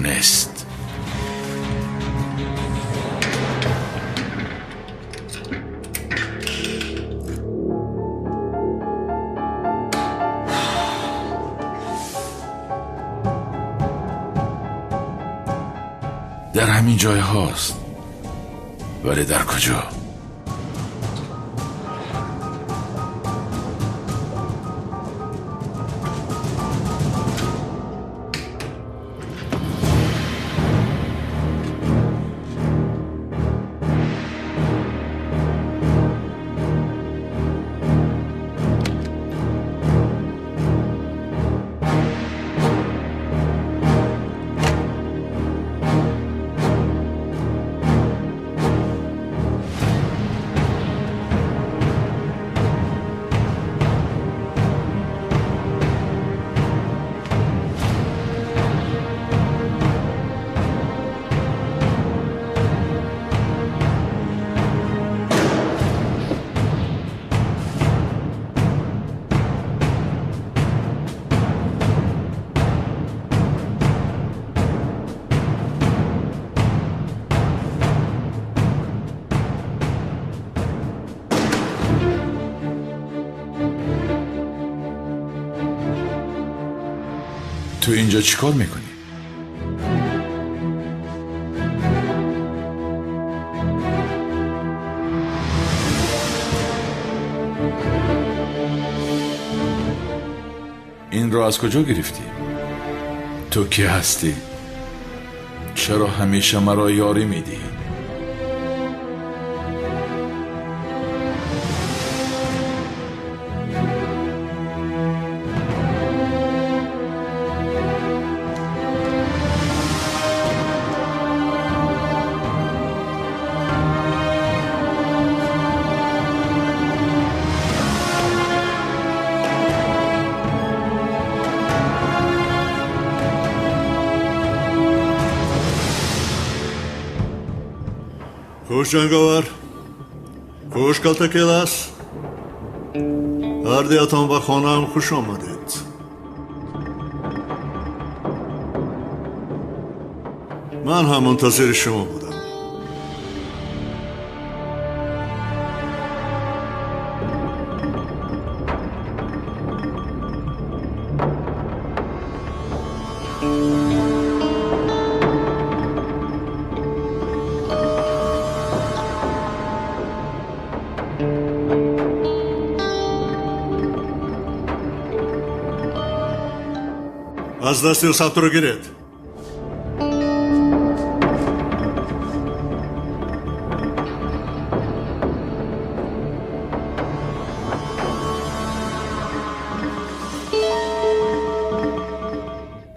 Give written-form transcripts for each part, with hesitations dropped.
Нест. Дар ҳамин ҷойҳост, вале дар куҷо? Ту инҷо чӣ кор мекунӣ? Инро аз куҷо гирифтӣ? Ту кӣ ҳастӣ? Чаро ҳамеша маро ёрӣ медиҳӣ? Хуш ҷанговар, хуш калтакелас, ҳардуятон ба хонаам хуш омадед. Ман ҳам мунтазири шумо будам. Аз дасти ӯ сабтро гиред.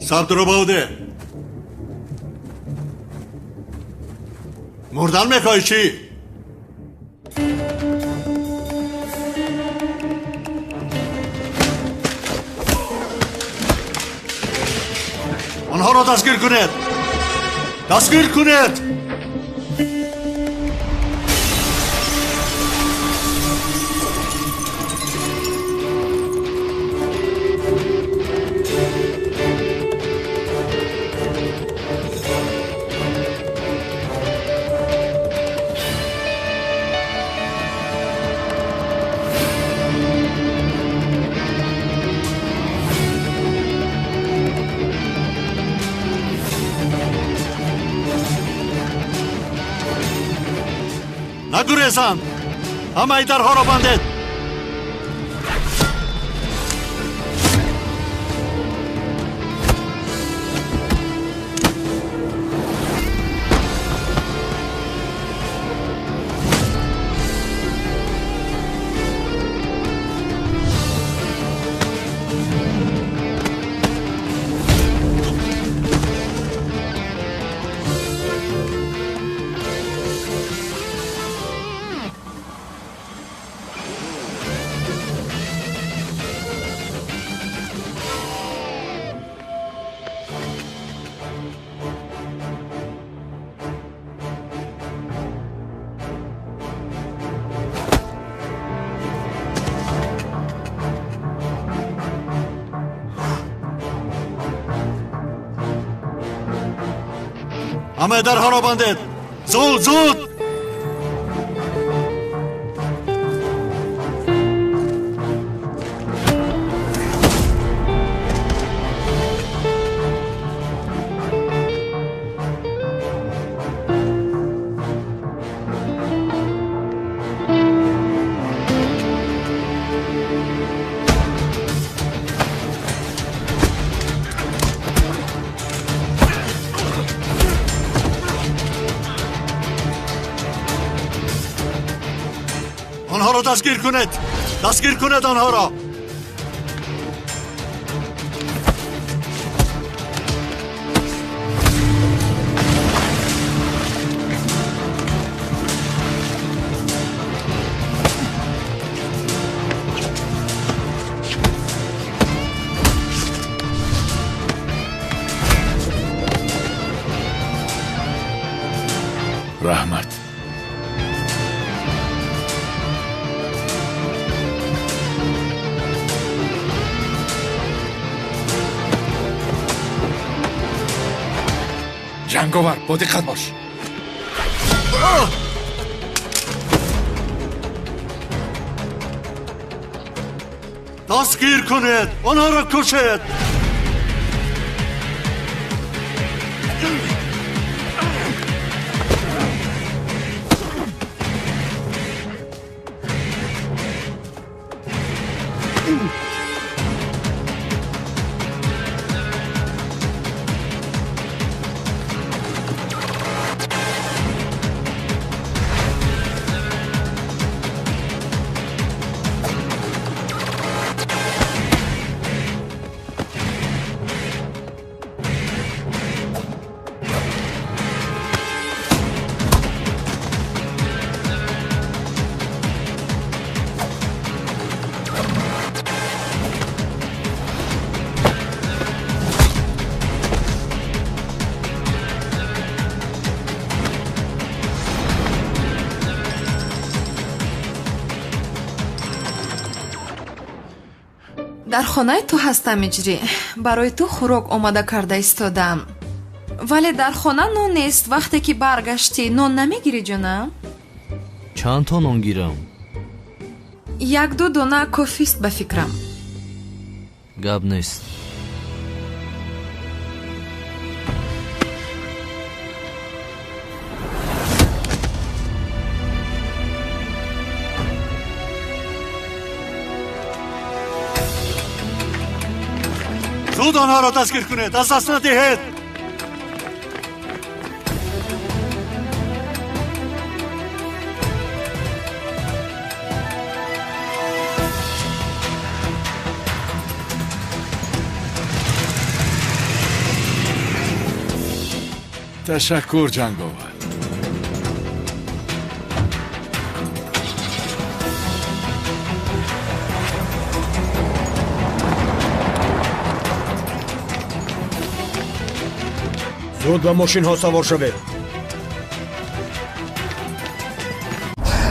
Сабтро ба ӯ деҳ. Мурдан мехоҳӣ чӣ? Онҳоро дастгир кунед, дастгир кунед. Нагурезанд, ҳамаи дарҳоро бандед. Ҳамаи дарҳоро бандед. Зуд, зуд. Онҳоро дастгир кунед, дастгир кунед онҳоро. Раҳмат. Ҷанговар, бо диққат бош. Дастгир кунед, онҳоро кушед. Дар хонаи ту ҳастам, Иҷрӣ. Барои ту хӯрок омода карда истодаам. Вале дар хона нон нест. Вақте ки баргаштӣ нон намегирӣ, ҷонам? Чанд то нон гирам? Як-ду дона кофист ба фикрам. Гап нест. زود آنها را دستگیر کنید، از دست ندهید. تشکر جنگاور. زود به ماشین ها سوار شوید.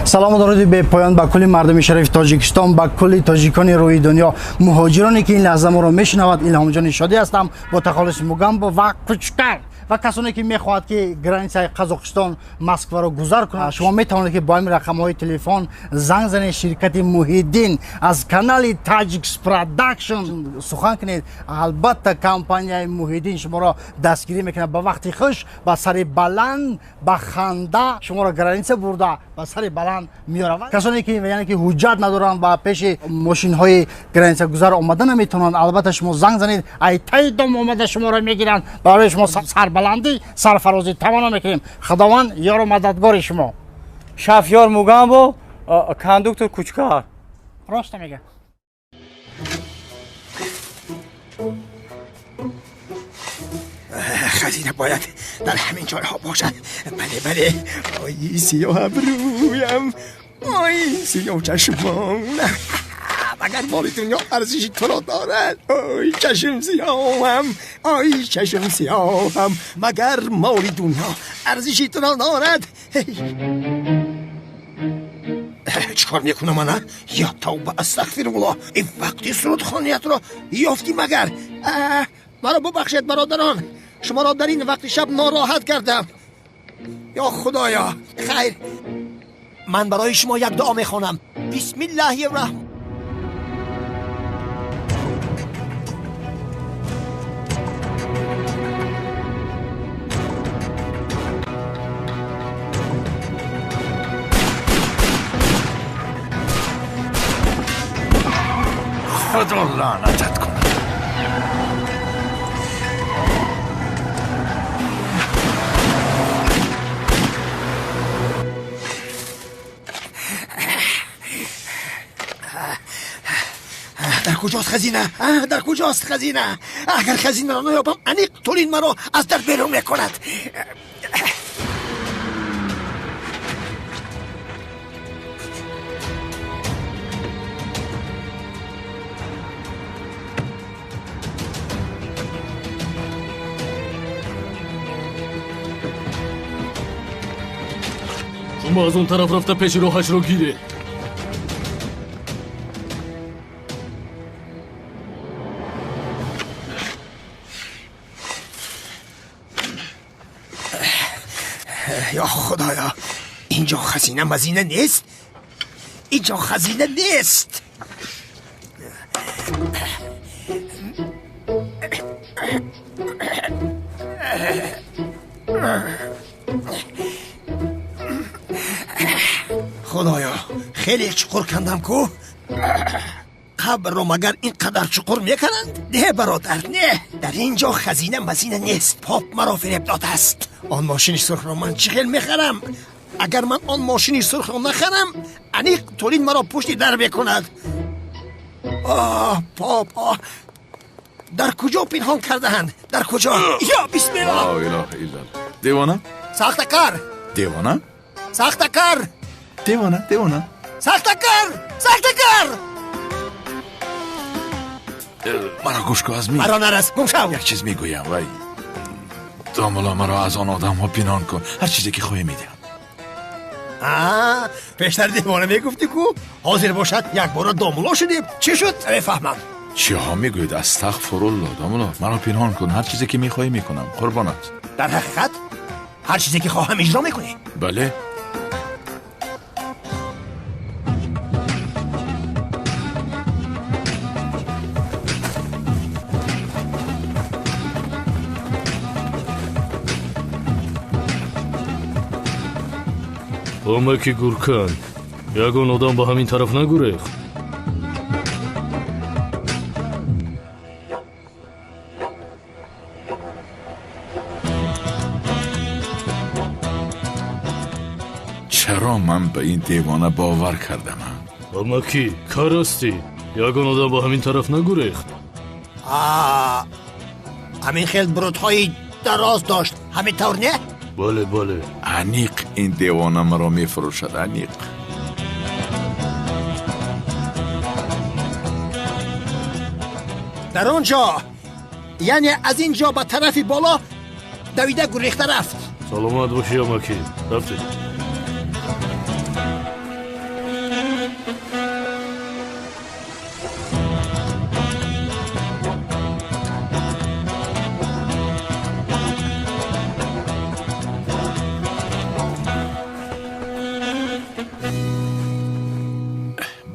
Салому дуруди бепоён ба кулли мардуми шарифи Тоҷикистон, ба кулли тоҷикони рӯи дунё, муҳоҷироне ки ин лаҳза моро мешунавад. Илҳомҷони Шодӣ ҳастам бо тахаллуси Мугамбо ва Кучкар ва касоне ки мехоҳад ки границаи Қазоқистон Москваро гузар кунад, шумо метавонед ки бо ҳамин рақамҳои телефон занг занед. Ширкати Муҳиддин аз канали Таҷикс Продакшн сухан кунед. Албатта компанияи Муҳиддин шуморо дастгирӣ мекунад. Ба вақти хуш, ба сари баланд, ба ханда шуморо граница бурда ба сари баланд меоравад. Касоне ки яъне ки ҳуҷҷат надоранд ва пеши мошинҳои границагузар омада наметавонанд, албатта шумо занг занед, ай таи дом омада шуморо мегиранд. Барои шумо сарбаландӣ, сарфарозӣ таманно мекунем. Худованд ёру мададгори шумо. Шафёр Мугамбо, кондуктор Кучкар. Рост мега. خزینه باید در همین جایها باشد. بله بله. آی سیاه ابرویم، آی سیاه چشمان، مگر مال دنیا ارزش تو را دارد؟ آی چشم سیاهم، آی چشم سیاهم، مگر مال دنیا ارزش تو را دارد؟ چیکار میکنم من؟ یا توبه، استغفرالله. این وقتی سرودخانیت را یافتی مگر؟ مرا ببخشید برادران، شما را در این وقت شب ناراحت کردم. یا خدایا. خیر، من برای شما یک دعا میخوانم. بسم الله الرحمن. خدا لعنتت کنه. در کجاست خزینه؟ در کجاست خزینه؟ اگر خزینه را نیابم انیق تولین مرا از در بیرون میکند. شما از اون طرف رفته پیش روحش رو گیره. یا خدایا، اینجا خزینه مزینه نیست، اینجا خزینه نیست. خدایا خیلی چقر کندم کو. قبر رو مگر اینقدر چقر میکنند؟ نه برادر نه، در اینجا خزینه مزینه نیست. پاپ مرا فریب داده است. آن ماشین سرخ رو من چه خیل میخرم؟ اگر من آن ماشین سرخ رو نخرم انیق تولین مرا پشت در میکند. آه پاپ، آه در کجا پنهان کردهاند؟ در کجا؟ یا بسم الله. لا اله الا الله. دیوانه؟ ساختکار. دیوانه؟ ساختکار. دیوانه دیوانه. ساختکار، ساختکار. مرا گوش کن از می. مرا نرس، گم شو. یک چیز میگویم وای داملا، مرا از آن آدم ها پنهان کن. هر چیزی که خواهی میدهم. پیشتر دیوانه میگفتی کو حاضر باشد یک بار داملا شدیم. چی شد؟ نمیفهمم. چی ها میگوید؟ استغفرالله. داملا مرا پنهان کن، هر چیزی که میخواهی میکنم قربانت. Дар ҳақиқат ҳар чизе ки хоҳам иҷро мекунӣ? Бале. Омаки Гуркан, ягон одам ба ҳамин тараф нагурехт? Чаро ман ба ин девона бовар кардам? Омаки, кар ҳастӣ? Ягон одам ба ҳамин тараф нагурехт? Ҳамин хел брудҳои дароз дошт, ҳамин тавр не? Бале, бале. Аниқ ин девона маро мефурӯшад, аниқ. Дар он ҷо, яъне аз ин ҷо ба тарафи боло давида гурехта рафт. Саломат бошӣ, амаки. Рафтем.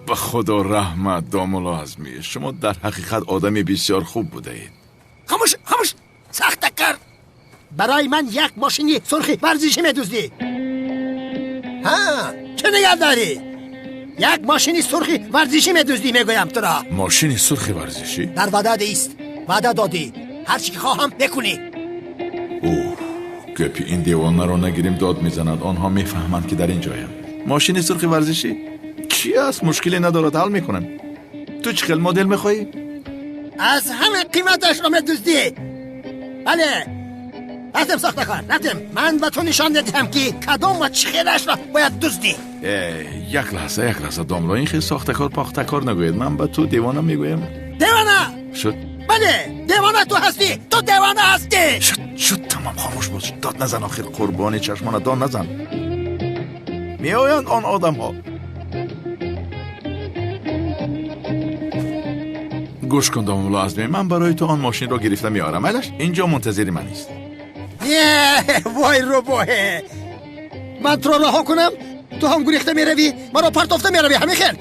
Ба худо раҳмат, домулло Азмӣ, шумо дар ҳақиқат одами бисёр хуб будаед. Хомӯш, хомӯш, сахтакар! Барои ман як мошини сурхи варзишӣ медуздӣ. Ҳа, чӣ нигаҳ дорӣ? Як мошини сурхи варзишӣ медуздӣ, мегӯям туро. Мошини сурхи варзишӣ? Дар ваъда ист, ваъда додӣ. Ҳар чӣ ки хоҳам мекунӣ. Оҳ, гапи ин девонаро нагирем, дод мезанад. Онҳо мефаҳманд ки дар ин ҷоям. Мошини сурхи варзишӣ? Чӣ аст? Мушкиле надорад, ҳал мекунам. Ту чӣ хел модел мехоҳӣ? Аз ҳама қиматашро медуздӣ. Бале, рафтем, сохтакор, рафтем. Ман ба ту нишон медиҳам, ки кадом ва чӣ хелашро бояд дуздӣ. Як лаҳза, як лаҳза, домло, ин хел сохтакор похтакор нагӯед. Ман ба ту девона мегӯям. Девона? Шуд? Бале, девона ту ҳастӣ, ту девона ҳастӣ. Шуд, шуд, тамом, хомӯш бош. Дод назан, охир қурбони чашмона, дод назан. Меоянд он одамҳо. Гӯш кун, домулло Азмӣ, ман барои ту он мошинро гирифта меорам. Айлаш, инҷо мунтазири ман ист. Вой рӯбоҳе, ман туро раҳо кунам, ту ҳам гурехта меравӣ, маро партофта меравӣ. Ҳамин хел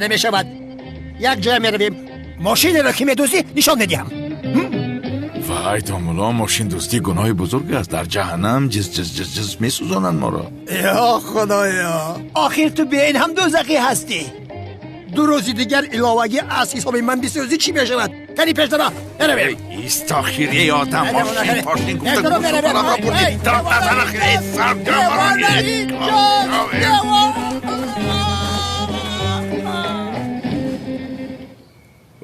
намешавад. Як ҷоя меравем, мошинеро ки медуздӣ нишон медиҳам. Вай домулло, мошиндуздӣ гуноҳи бузург аст. Дар ҷаҳаннам ҷиз ҷиз ҷиз ҷиз месӯзонанд моро. Ё худоё, охир ту бе ин ҳам дӯзахӣ ҳастӣ. Ду рӯзи дигар иловагӣ аз ҳисоби ман бисӯзӣ чӣ мешавад? Кани пештара меравем. Ист, охир, эй одам, мошин пошин гуфта гӯшоламро бурдӣ. Дод назан, охир, эй саргамро.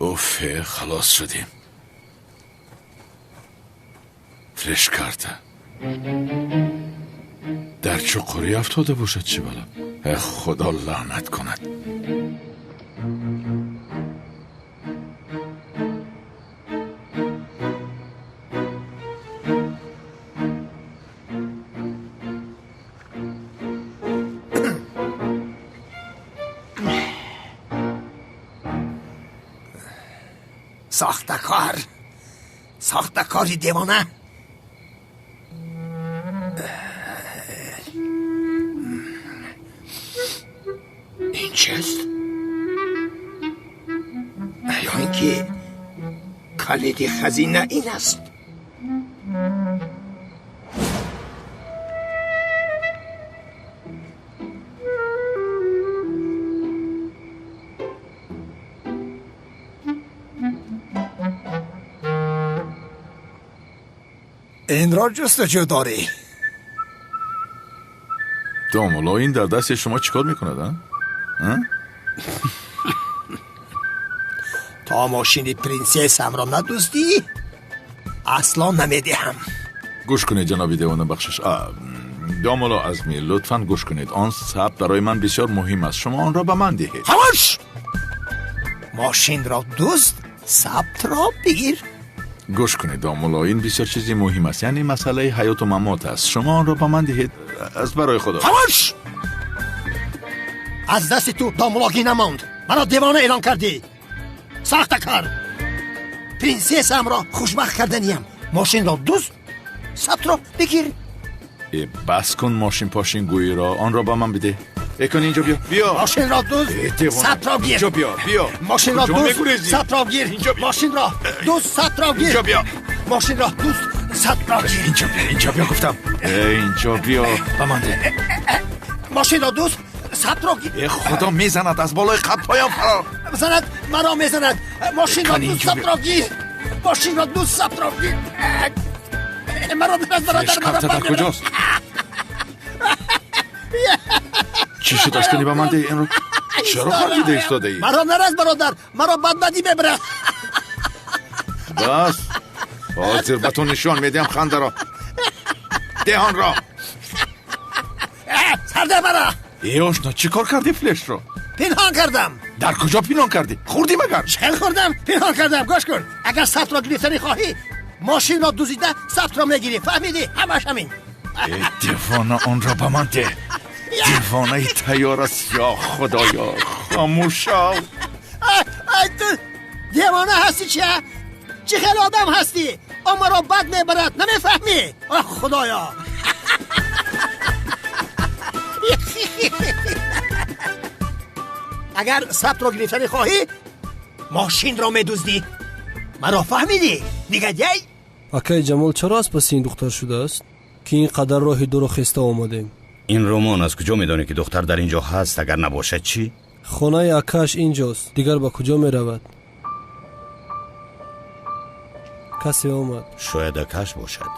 Уфе, халос шудем. Фреш карта дар чуқурӣ афтода бошад, чӣ бала? Худо лаънат кунад. Сохтакор, сохтакори девона. Ин чист? Ё ин ки калиди хазина ин аст? Инро ҷустуҷӯ дорӣ? Домулло, ин дар дасти шумо чӣ кор мекунад, а? То мошини принсессамро надуздӣ, асло намедиҳам. Гӯш кунед, ҷаноби девона, бахшиш. Домулло Азмӣ, лутфан гӯш кунед. Он сабт барои ман бисёр муҳим аст. Шумо онро ба ман диҳед. Хомӯш! Мошинро дузд, сабтро бигир. Гӯш кунед, домулло, ин бисёр чизи муҳим аст. Яъне масъалаи ҳаёту мамот аст. Шумо онро ба ман диҳед аз барои худо. Хомӯш! Аз дасти ту домуллогӣ намонд. Маро девона эълон кардӣ. Сахтакар! Принсессамро хушбахт карданиям. Мошинро дузд, Сабтро бигир. Бас кун мошин пошин гӯиро, онро ба ман бидеҳ. Экон инҷо биё, биё. Мошинро дузд, сабтро гир. Инҷо биё, биё. Мошинро дузд, сабтро гир. Мошинро дузд, сабтро гир. Инҷо биё. Мошинро дузд, сабтро гир. Инҷо биё, инҷо биё гуфтам. Инҷо биё, ба ман деҳ. Мошинро дузд, сабтро гир. Худо мезанад аз болои қабр поён фарор. Занад, маро мезанад. Мошинро дузд, сабтро гир. Мошинро дузд, сабтро гир. Маро мезанад, бародар, маро. Дар куҷост? Чӣ шуд? Аз кунӣ ба ман деҳ инро. Чаро хандида истодаӣ? Маро нараз, бародар, маро бадбадӣ мебарад. Бас, ҳозир ба ту нишон медиҳам хандаро. Деҳ онро. Сарде маро. Э ошно, чӣ кор кардӣ флешро? Пинҳон кардам. Дар куҷо пинҳон кардӣ? Хӯрдӣ магар? Чӣ хӯрдам? Пинҳон кардам. Гӯш кун, агар сабтро гирифтанӣ хоҳӣ, мошинро дузида сабтро мегирӣ. Фаҳмидӣ? Ҳамаш ҳамин. Э девона, онро ба ман деҳ. Девонаи тайёр аст. Ё худоё, хомӯш шав. Ай ту девона ҳастӣ чи? Чӣ хел одам ҳастӣ? О маро бад мебарад, намефаҳмӣ? Оҳ худоё. Агар сабтро гирифтанӣ хоҳӣ, мошинро медуздӣ. Маро фаҳмидӣ? Негодяй. Акаи Ҷамол чаро аз паси ин духтар шудааст, ки ин қадар роҳи дуро хеста омадем? Ин роман аз куҷо медонӣ, ки духтар дар ин ҷо ҳаст? Агар набошад чӣ? Хонаи акааш инҷост, дигар ба куҷо меравад? Касе омад. Шояд акааш бошад.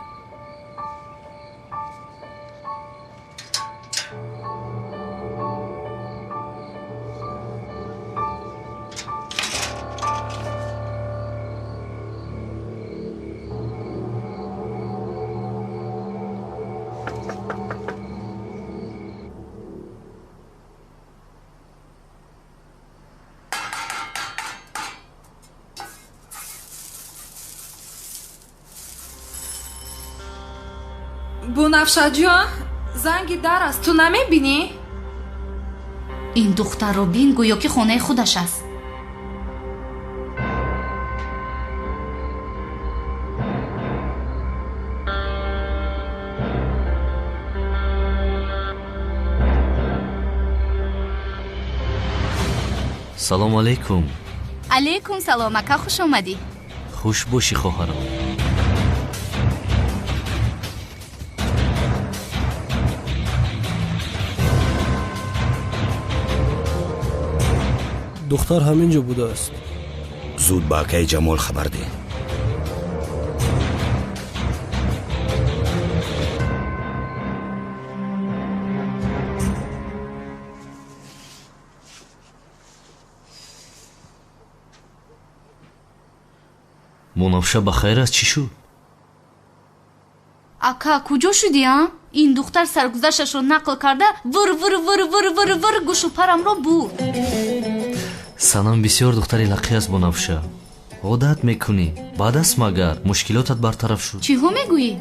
Бунафшаҷон, занги дар аст, ту намебинӣ? Ин духтарро бин, гӯё ки хонаи худаш аст. Салом алейкум. Алейкум салом, ака, хуш омадӣ. Хуш бошӣ, хоҳарам. Духтар ҳамин ҷо будааст. Зуд ба акаи Ҷамол хабар деҳ. Мунафша ба хайр аст, чӣ шуд? Ака, куҷо шудӣ, а? Ин духтар саргузашташро нақл карда вир вир вир вир вир вир гӯшу парамро бурд. Санам бисёр духтари лақӣ аст, Бунафша. Одат мекунӣ, баъд аст магар мушкилотат бартараф шуд. Чиҳо мегӯӣ?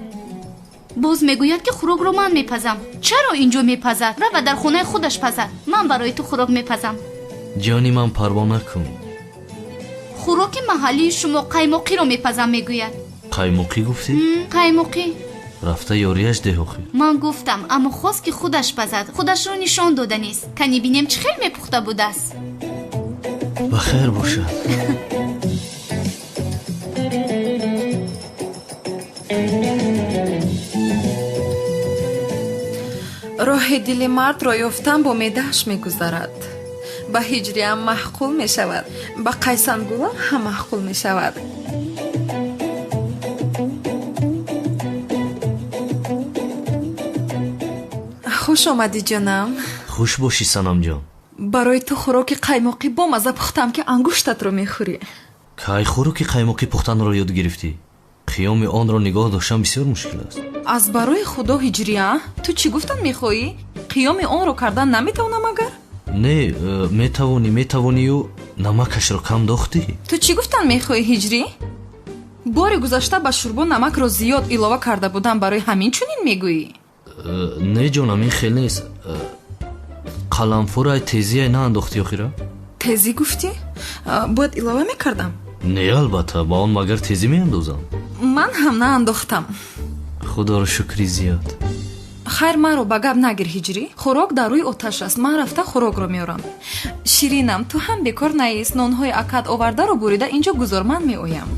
Боз мегӯяд, ки хӯрокро ман мепазам. Чаро инҷо мепазад? Рава дар хонаи худаш пазад. Ман барои ту хӯрок мепазам. Ҷони ман, парво накун. Хӯроки маҳаллии шумо қаймоқиро мепазам, мегӯяд. Қаймоқӣ гуфтӣ? Қаймоқӣ. Рафта ёрияш деҳ охир. Ман гуфтам, аммо хост, ки худаш пазад. Худашро нишон доданист. Кани бинем, чӣ хел мепухта будааст. Ба хайр бошад. Роҳи дили мардро ёфтан бо меъдааш мегузарад. Ба ҳиҷриам маъқул мешавад, ба қайсангулам ҳам маъқул мешавад. Хуш омадӣ, ҷонам. Хуш бошӣ, Санамҷон. Барои ту хӯроки қаймоқӣ бомаза пухтам, ки ангуштатро мехӯрӣ. Кай хӯроки қаймоқӣ пухтанро ёд гирифтӣ? Қиёми онро нигоҳ доштан бисёр мушкил аст. Аз барои худо, ҳиҷрия, ту чӣ гуфтан мехоҳӣ? Қиёми онро кардан наметавонам агар? Не, метавонӣ, метавонию намакашро кам дохтӣ. Ту чӣ гуфтан мехоҳӣ, ҳиҷрӣ? Бори гузашта ба шӯрбо намакро зиёд илова карда будам, барои ҳамин чунин мегӯӣ? Не, ҷонам, ин хел нест. Қаламфурай тезиай наандохтӣ охира? Тезӣ гуфтӣ? Бояд илова мекардам? Не, албатта, ба он магар тезӣ меандозам. Ман ҳам наандохтам. Худоро шукри зиёд. Хайр, маро ба гап нагир, Ҳиҷрӣ. Хӯрок дар рӯи оташ аст, ман рафта хӯрокро меорам. Ширинам, ту ҳам бекор наист, нонҳои акат овардаро бурида инҷо гузор, ман меоям.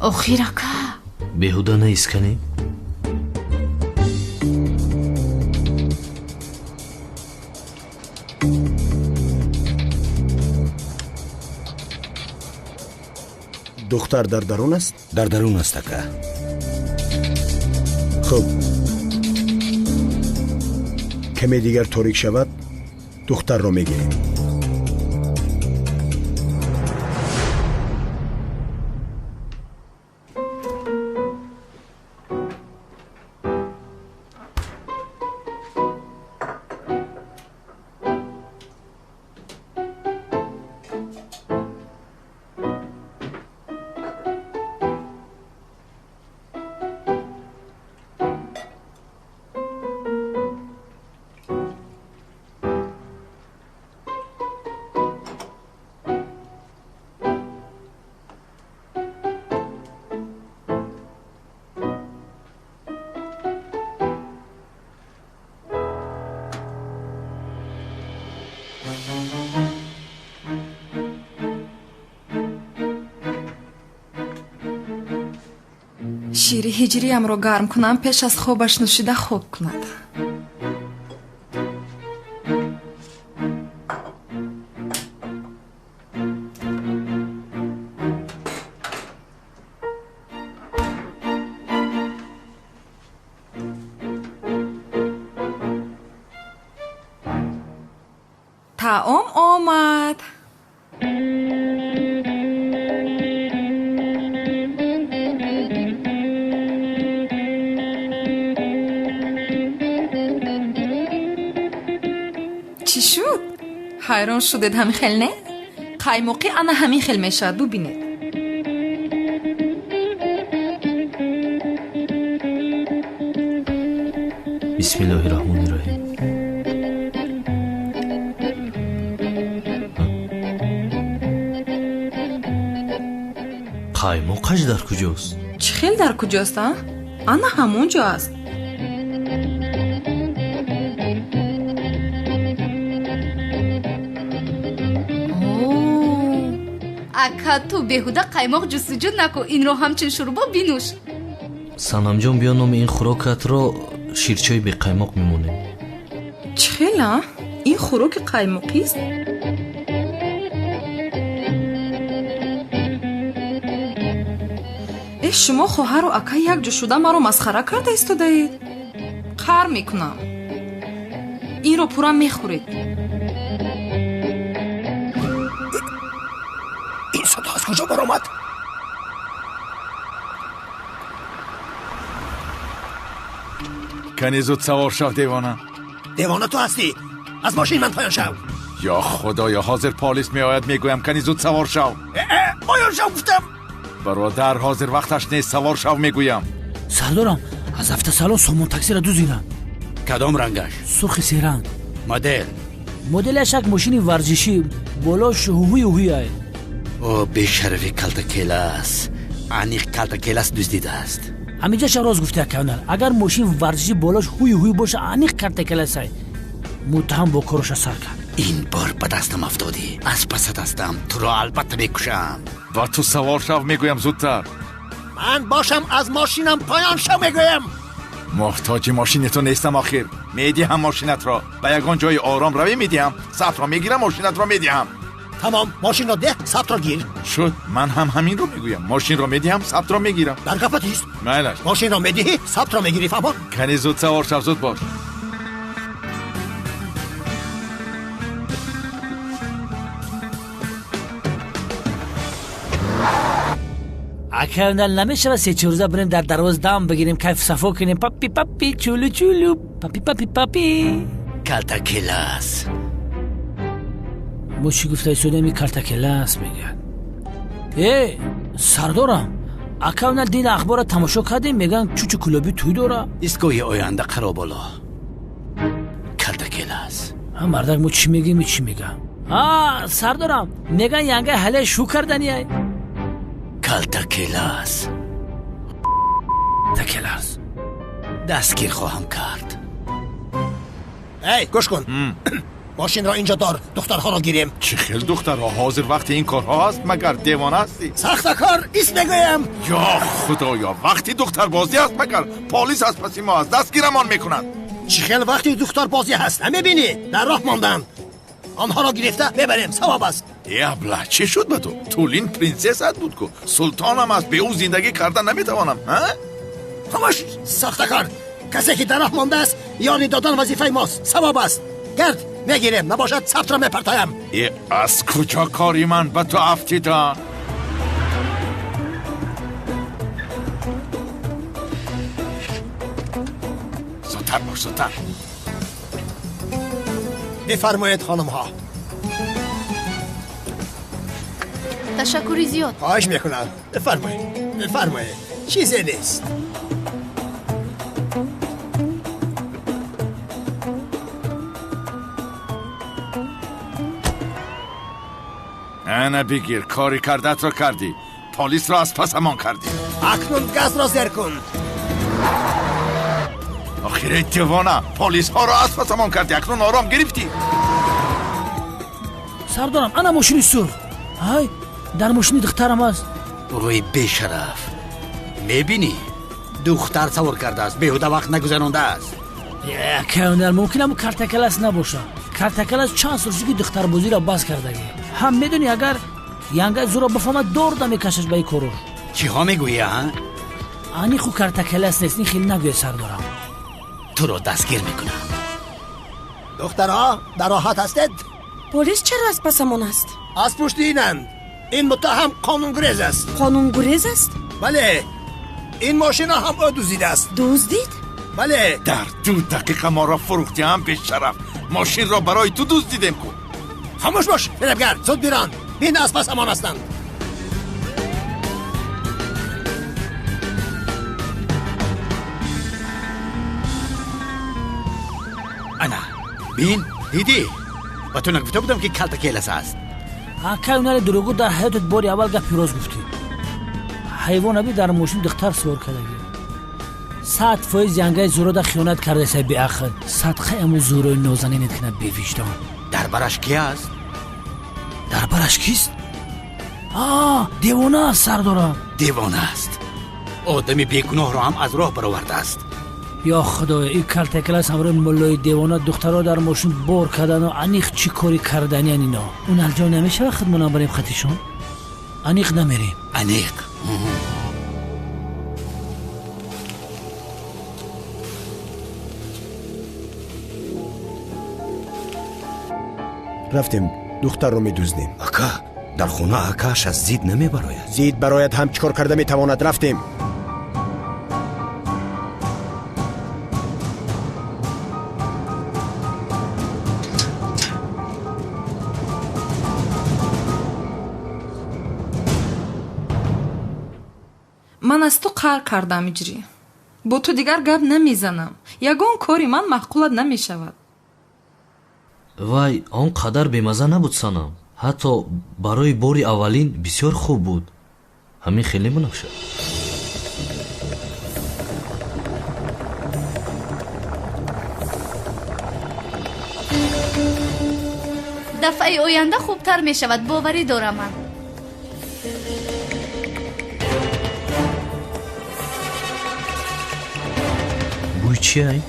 Охир, ака. Беҳуда наист, канӣ. Духтар дар дарун аст? Дар дарун аст, ака. Хуб, каме дигар торик шавад, духтарро мегирем. Шири ҳиҷриямро гарм кунам, пеш аз хобаш нӯшида хоб кунад. Таом омад. Чӣ шуд? Ҳайрон шудед ҳамин хел, не? Қаймоқӣ ана ҳамин хел мешавад, бубинед. Бисмиллоҳи раҳмони раҳим. Қаймоқаш дар куҷост? Чӣ хел дар куҷост, а? Ана ҳамон ҷо аст. Ака, ту беҳуда қаймоқ ҷустуҷӯ накун, инро ҳамчун шӯрбо бинӯш. Санамҷон, биё номи ин хӯрокатро ширчои беқаймоқ мемонем. Чӣ хел, а? Ин хӯроки қаймоқист? Э, шумо хоҳару ака якҷо шуда маро масхара карда истодаед? Қар мекунам. Инро пурра мехӯред. Ин садо аз куҷо баромад? Кани зуд савор шав, девона. Девона ту ҳастӣ. Аз мошин ман поён шав. Ё худоё, ҳозир полис меояд, мегӯям, кани зуд савор шав. Поён шав гуфтам. Бародар, ҳозир вақташ нест, савор шав мегӯям. Сардорам, аз автосалон сомон таксиро дуздидам. Кадом рангаш? Сурхи серанг. Модел? Моделаш як мошини варзишӣ, болош ҳуҳуи ҳуҳуяй. О, бешарафи калтакелас, аниқ калтакелас дуздидааст. Ҳамиҷаша рост гуфта, канал. Агар мошин варзишӣ болош ҳуи ҳуй боша, аниқ калтакеласай. Муттаҳам бо короша сар кард. Ин бор ба дастам афтодӣ, аз пасат ҳастам, туро албатта мекушам. Ва ту савор шав мегӯям, зудтар. Ман бошам, аз мошинам поён шав мегӯям. Муҳтоҷи мошини ту нестам охир. Медиҳам мошинатро. Ба ягон ҷои ором равӣ, медиҳам. Сабтро мегирам, мошинатро медиҳам. Тамом, мошинро деҳ, сабтро гир. Шуд, ман ҳам ҳаминро мегӯям. Мошинро медиҳам, сабтро мегирам. Дар гапат ист. Майлаш. Мошинро медиҳӣ, сабтро мегирӣ, фаҳмо? Кани зуд савор шав, зуд бош. Ака, намешава се-чор рӯза бирем дар дарвоз дам бигирем, кайфу сафо кунем, папи папи чулу чулу папи папи папи. Калтакелас. Мо чӣ гуфта истодем, и калтакелас мегӯяд. Э, сардорам, ака, на дин ахбора тамошо кардем, мегӯянд чучу кулобӣ тӯй дора. Истгоҳи оянда қаро боло. Калтакелас. Ҳа, мардак, мо чӣ мегӯем, чӣ мегӯям? А, сардорам, мегӯянд янга ҳале шу карданияй. Калтакелас. Такеларз. Дастгир хоҳам кард. Эй, гӯш кун. Мошинро инҷо дор, духтарҳоро гирем. Чӣ хел духтарҳо? Ҳозир вақти ин корҳо аст, магар девона ҳастӣ? Сахтакор, ист мегӯям. Ё худоё, вақти духтарбозӣ аст магар? Полис аз паси мо аст, дастгирамон мекунад. Чӣ хел вақти духтарбозӣ ҳаст, намебинӣ? Дар роҳ монданд. Онҳоро гирифта мебарем, савоб аст. Э абла, чӣ шуд ба ту? Тулин принсессат буд ку, султонам аст, бе ӯ зиндагӣ карда наметавонам. Хомӯш, сахтакор. Касе ки дар роҳ мондааст, ёри додан вазифаи мост, савоб аст. Гард, мегирем, набошад сабтро мепартоям. Э аз куҷо кори ман ба ту афтида? Зудтар бош, зудтар. Бифармоед, хонумҳо. Ташаккури зиёд. Хоҳиш мекунам. Бифармоед, бифармоед. Чизе нест. Ана бигир, кори кардатро кардӣ. Полисро аз пасамон кардӣ. Акнун газро зер кун. Охир эй девона, полисҳоро аз пасамон кардӣ, акнун ором гирифтӣ. Сардорам, ана мошини сурх. Ҳай, дар мошини духтарам аст. Рӯи бешараф. Мебинӣ? Духтар савор кардааст, беҳуда вақт нагузарондааст. Каонар, мумкин ҳамун картакалас набошад. Картакалас чанд сол шуд ки духтарбозиро бас кардагӣ. Ҳам медонӣ, агар янга зуро бифаҳмад, дорда мекашаш ба ин корор. Чиҳо мегӯӣ, а? Ани ху картакалас нест, ин хеле нагӯя сардорам. Туро дастгир мекунам. Духтарҳо, дар роҳат ҳастед? Полис чаро аз пасамон аст? Аз пушти инанд. Ин муттаҳам қонунгурез аст. Қонунгурез аст? Бале, ин мошинро ҳам ӯ дуздидааст. Дуздид? Бале. Дар 2 дақиқа моро фурӯхтӣ ҳам бешараф. Мошинро барои ту дуздидем ку. Хомӯш бош, фиребгар, зуд биран. Бин, аз пасамон ҳастанд. Ана, бин, дидӣ? Ба ту нагуфта будам, ки калтакелас аст. Акай унари дурӯғгӯ, дар ҳаётат бори аввал гапи рост гуфтӣ. Ҳайвон аби дар мошин духтар сувор кардагӣ. 100% янгаи зурода хиёнат кардасай беақл. Садқаи аму зурои нозанинет кунад бевиҷдон. Дар бараш ки аст? Дар бараш кист? А, девона аст, сардорам. Девона аст. Одами бегуноҳро ҳам аз роҳ баровардааст. Ё худоё, ин калтакалас ҳамроҳи муллои девона духтарро дар мошин бор кардану аниқ чӣ кори карданиян ино. Он алҷо намешавад худмонам барем хатишон? Аниқ намерем. Аниқ. Рафтем, духтарро медуздем. Ака, дар хона акааш аз зид намебарояд. Зид барояд ҳам чӣ кор карда метавонад? Рафтем. Ман аз ту қаҳр кардам, иҷрӣ. Бо ту дигар гап намезанам. Ягон кори ман маъқулат намешавад. Вай, он қадар бемаза набуд, санам. Ҳатто барои бори аввалин бисёр хуб буд. Ҳамин хеле мунавша. Дафъаи оянда хубтар мешавад, боварӣ дорам ман. Бӯй чи ай?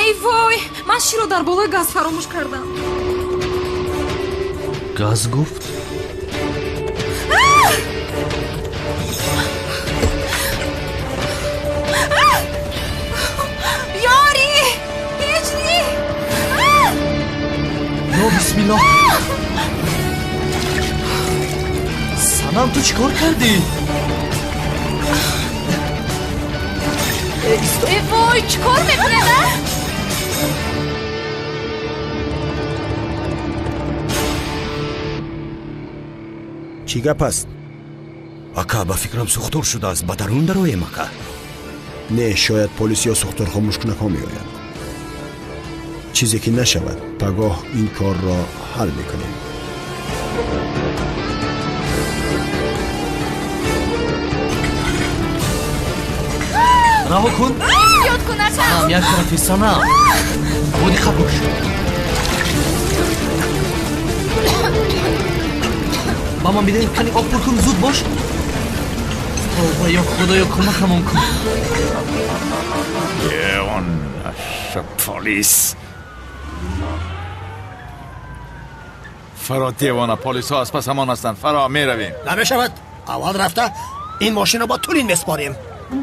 Эй вой, ман широ дар болои газ фаромӯш кардам. Газ гуфт? Ёрӣ! Ҳиҷрӣ! Ё бисмиллоҳ! Санам, ту чӣ кор кардӣ? Э вой, чӣ кор мекунед, а? Чӣ гап аст? Ака, ба фикрам сӯхтор шудааст. Ба дарун дароем, ака. Не, шояд полис ё сӯхторхомӯшкунакҳо меоянд. Чизе ки нашавад, пагоҳ ин корро ҳал мекунем. Раҳо кун. Эҳтиёт кун, ака. Санам, як тарафи, Санам. Бодиққат бош. Ба ман бидеҳ, кани об пур кун, зуд бош. Тавба, ё Худоё, кӯмакамон кун. Он полис. Фаро, девона, полисҳо аз пасамон ҳастанд. Фаро, меравем. Намешавад. Аввал рафта ин мошинро ба Тулин месупорем.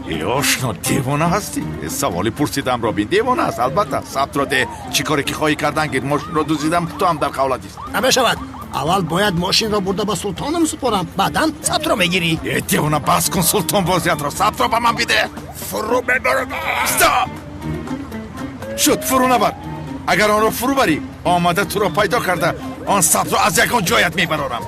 Э, ошно, девона ҳастӣ? Саволи пурсидамро бин. Девона аст, албатта. Сабтро де, чӣ коре ки хоҳӣ кардан гир. Мошинро дуздидам, ту ҳам дар қавлат ист. Намешавад. Аввал бояд мошинро бурда ба султонам супорам, баъдан сабтро мегирӣ. Э, девона, бас кун султонбозиятро. Сабтро ба ман бидеҳ. Фурӯ мебарам. Стоп! Шуд, фурӯ набар. Агар онро фурӯ барӣ, омада туро пайдо карда, он сабтро аз ягон ҷоят мебарорам.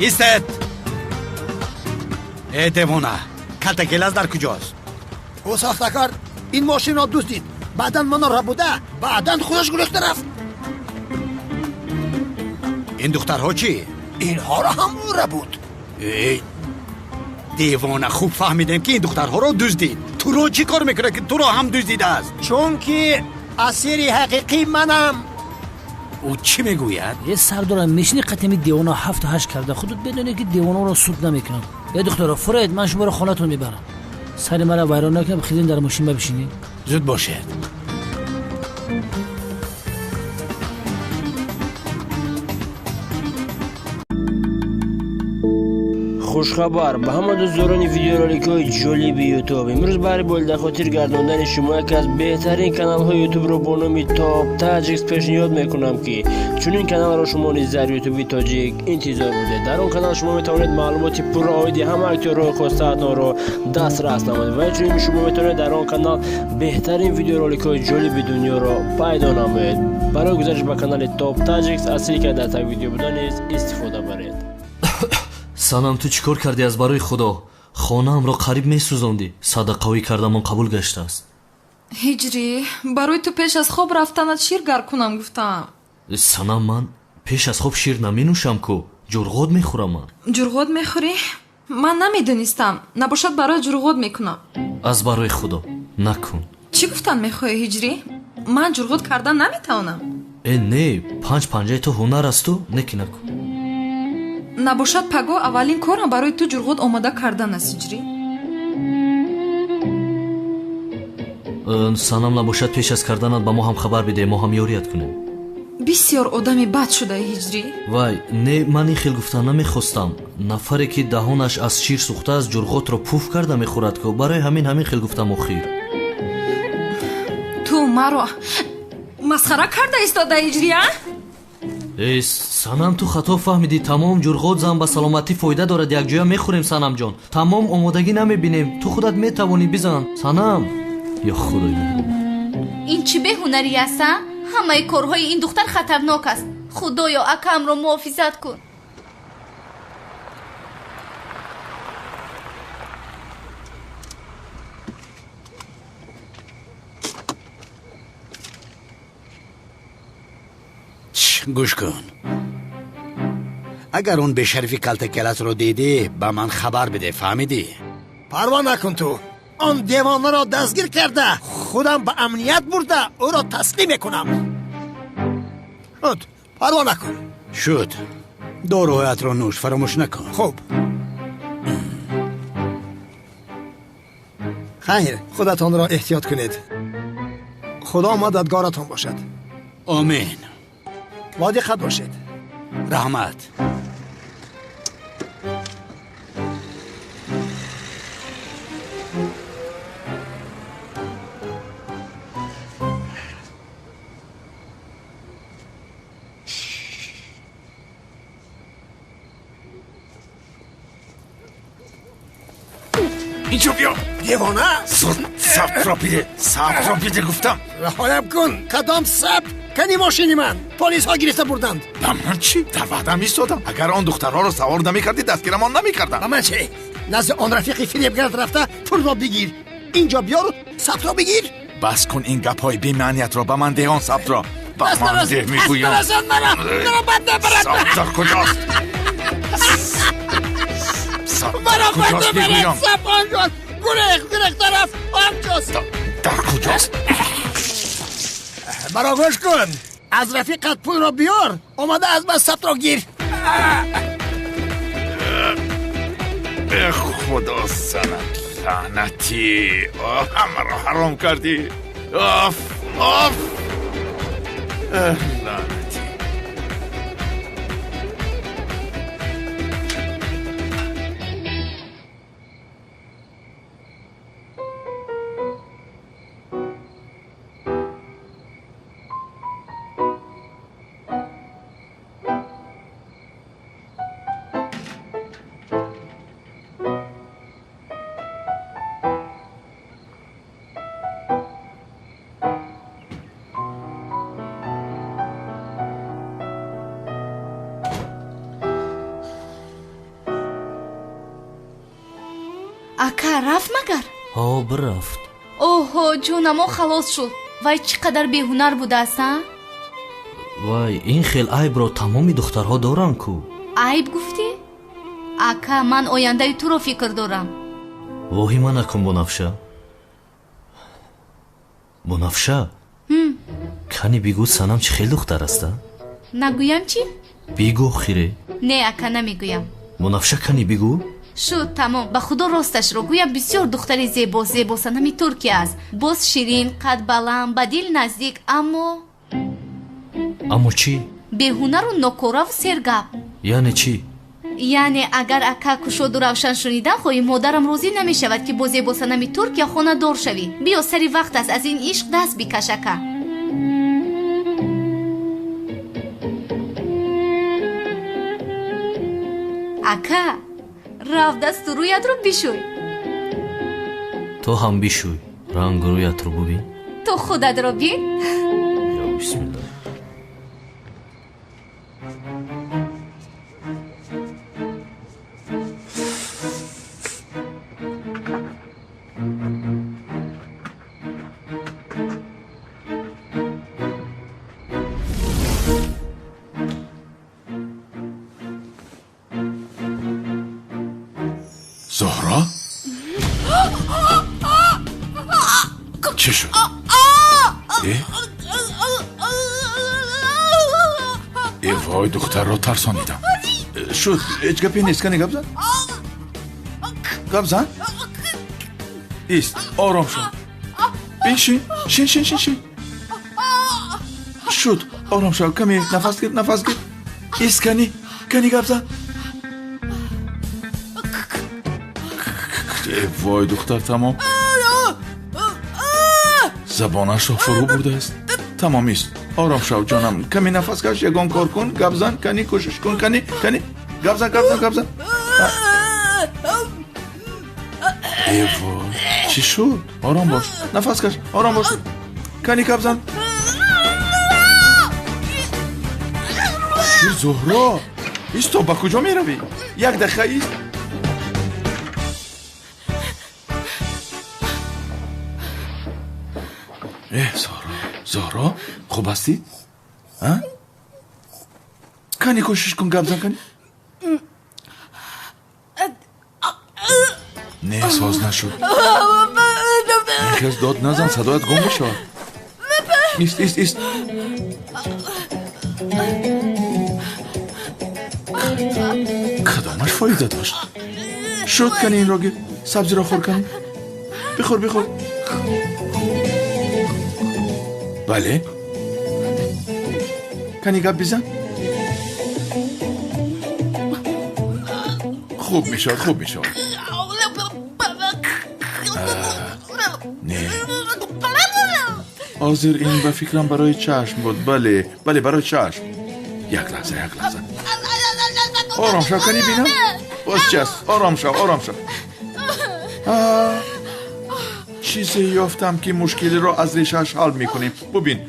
Истед! Э, девона, калтакелаз дар куҷост? Ӯ сохтакор ин мошинро дуздид, баъдан маро рабуда, баъдан худаш гурехта рафт. Ин духтарҳо чӣ? Инҳоро ҳам ӯ рабуд. Э, девона, хуб фаҳмидем, ки ин духтарҳоро дуздид. Туро чӣ кор мекунад, ки туро ҳам дуздидааст? Чунки асири ҳақиқӣ манам. Ӯ чӣ мегӯяд? Е, сардорам, мешини қатами девона ҳафту ҳашт карда. Худут медонед, ки девонаро суд намекунам. Е, духтаро, фуред, ман шуморо хонатон мебарам. Сари мара вайрон накунам, хизин дар мошин бабишинед. Зуд бошед. Хушхабар ба ҳама дӯстдорони видеороликҳои ҷолиби Ютуб. Имрӯз баҳри болидахотир гардондани шумо яке аз беҳтарин каналҳои Ютубро бо номи Топ Таҷикс пешниҳод мекунам, ки чунин каналро шумо низ дар Ютуби тоҷик интизор будед. Дар он канал шумо метавонед маълумоти пурра оиди ҳама актёрҳои хостаатонро дастрас намоед ва инчунин шумо метавонед дар он канал беҳтарин видеороликҳои ҷолиби дунёро пайдо намоед. Барои гузариш ба канали Топ Таҷикс аз ссилкаи дар таги видео буда низ истифода баред. Санам, ту чӣ кор кардӣ аз барои Худо? Хонаамро қариб месӯзондӣ. Садақаҳои кардамон қабул гаштааст. Ҳиҷрӣ, барои ту пеш аз хоб рафтанат шир гарм кунам гуфтам. Санам, ман пеш аз хоб шир наменӯшам ку, ҷурғот мехӯрам ман. Ҷурғот мехӯрӣ? Ман намедонистам. Набошад, барои ҷурғот мекунам. Аз барои Худо, накун. Чӣ гуфтан мехоҳӣ, ҳиҷрӣ? Ман ҷурғот кардан наметавонам. Э, не, панҷ панҷаи ту ҳунар асту, не ки накун. Набошад, пагоҳ аввалин корам барои ту ҷурғот омода кардан аст, ҳиҷрӣ. Санам, набошад, пеш аз карданат ба мо ҳам хабар бидеҳ, мо ҳам ёрият кунем. Бисёр одами бад шудаи, ҳиҷрӣ. Вай, не, ман ин хел гуфта намехостам. Нафаре ки даҳонаш аз шир сӯхтааст, ҷурғотро пуф карда мехӯрад ку, барои ҳамин хел гуфтам охир. Ту маро масхара карда истода, ҳиҷрӣ, а? Э, Санам, ту хато фаҳмидӣ. Тамом, ҷурғот зан, ба саломатӣ фоида дорад, якҷоя мехӯрем, Санамҷон. Тамом, омодагӣ намебинем, ту худат метавонӣ, бизан. Санам, ё Худои меҳрубон. Ин чӣ беҳунарӣ аст, а? Ҳамаи корҳои ин духтар хатарнок аст. Худоё, акамро муҳофизат кун. Гӯш кун, агар он бешарифи калтакеласро дидӣ, ба ман хабар бидеҳ, фаҳмидӣ? Парво накун ту. Он девонаро дастгир карда, худам ба амният бурда, ӯро таслим мекунам. Шуд, парво накун. Шуд, доруҳоятро нӯш, фаромӯш накун. Хуб, хайр, худатонро эҳтиёт кунед. Худо мададгоратон бошад. Омин. Бодиққат бошед. Раҳмат. Инҷо биё. Девона. Сабтро биде, сабтро биде гуфтам. Раҳоям кун. Кадом сабт? Кани мошини ман? Полисҳо гирифта бурданд. Ба ман чӣ? Дар ваъдам истодам. Агар он духтарҳоро савор намекардӣ, дастгирамон намекардам. Ба ман чӣ? Назди он рафиқи фиребгарат рафта пулро бигир. Инҷо биёру сабтро бигир. Бас кун ин гапҳои бемаъниятро. Ба ман деҳ он сабтро. Ба ман деҳ, мегӯям. Маро бад набарад. Сабт дар куҷост? Сабт дар Маро бад куҷост, набарад. мегӯям? Сабт онҷост. Гурехт, гурехта рафт, онҷост. Дар куҷост? Маро гӯш кун. Аз рафиқат пулро биёр, омада аз ман сабтро гир. Э, худо санат, лаънатӣ! Ҳамаро ҳаром кардӣ. Оф, оф! Лаънатӣ! Ака, рафт магар? Ҳо, бирафт. Оҳо, ҷонамо халос шуд. Вай чӣ қадар беҳунар будааст, а? Вай, ин хел айбро тамоми духтарҳо доранд ку. Айб гуфтӣ? Ака, ман ояндаи туро фикр дорам. Воҳима накун, Бунафша. Бунафша, кани бигӯ, Санам чӣ хел духтар аст, а? Нагӯям чӣ? Бигӯ, хире. Не, ака, намегӯям. Бунафша, кани бигӯ. Шуд, тамом. Ба худо, росташро гӯям, бисёр духтари зебо, зебо Санами Туркия аст. Боз ширин, қад баланд, ба дил наздик, аммо Аммо чӣ? Беҳунару нокораву сергап. Яъне чӣ? Яъне агар ака кушоду равшан шунидан хоҳӣ, модарам розӣ намешавад, ки бо зебо Санами Туркия хонадор шавӣ. Биё, сари вақт аст, аз ин ишқ даст бикаш, ака. Ака, рав, дасту рӯятро бишӯй. Ту ҳам бишӯй, рангу рӯятро бубин. Ту худатро бин. Ё бисмилла! Зуҳро, чӣ шуд? Э? Э, вой, духтарро тарсонидам. Шуд, ҳеҷ гапе нест. Кани гап зан, гап зан. Ист, ором шав, биншин. Шин, шин, шин, шин. Шуд, ором шав, каме нафас гир, нафас гир. Ист, кани, кани гап зан. Э, вой, духтар тамом забонашро фурӯ бурдааст. Тамом, ист, ором шав, ҷонам. Каме нафас каш, ягон кор кун, гап зан, кани, кӯшиш кун, кани, кани гап зан, гап зан, гап зан. Э, вой, чӣ шуд? Ором бош, нафас каш, ором бош, кани гап зан. Зуҳро, исто, ба куҷо меравӣ? Як дақиқа ист. Э, Зуҳро, Зуҳро, хуб ҳастӣ? А, кани кӯшиш кун, гап зан, кани. Не, соз нашуд. Хез, дод назан, садоят гум мешавад. Ист, ист, ист. Кадомаш фоида дошт? Шуд, кани инро гир, сабзиро хӯр, кани бихӯр, бихӯр. Бале, кани гап бизан. Хуб мешавад, хуб мешавад. Не, ҳозир ин ба фикрам барои чашм буд. Бале, бале, барои чашм. Як лаҳза, як лаҳза, ором шав, кани бинам, боз чи аст? Ором шав, ором шав. Чизе ёфтам, ки мушкилиро аз решааш ҳал мекунем. Бубин,